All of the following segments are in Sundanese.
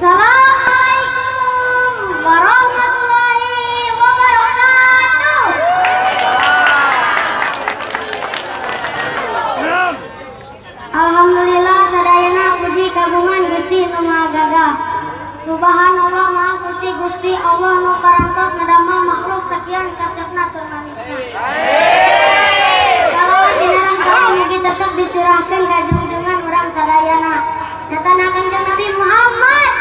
Assalamualaikum warahmatullahi wabarakatuh. Alhamdulillah sadayana puji kagungan Gusti Nu Maha Gagah. Subhanallah maha suci Gusti Allah nu parantos ngadamel makhluk sakian kasepna tur manisna. Salawat sinareng salam mugi tetep dicurahkeun ka junjungan urang sadayana. Nyatana Kangjeng Nabi Muhammad.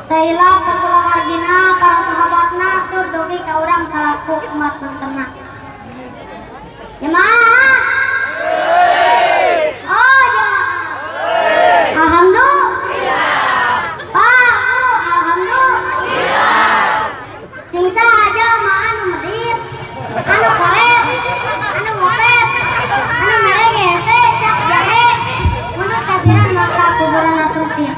Taila kulawargina para sahabatna tur dugi ka urang salaku umat manterna. Jemaah. Oh jemaah. Alhamdulillah. Pak, Bu, alhamdulillah. Sing saha mah anu medit, anu karet, anu ngopet, anu mere hese, cak jahe, menurut kasiran maka kuburan sempit.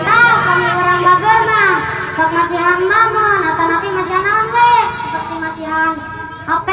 Tah, kami orang bageur mah sok masihan mamon atanapi masihan naon we, seperti masihan HP,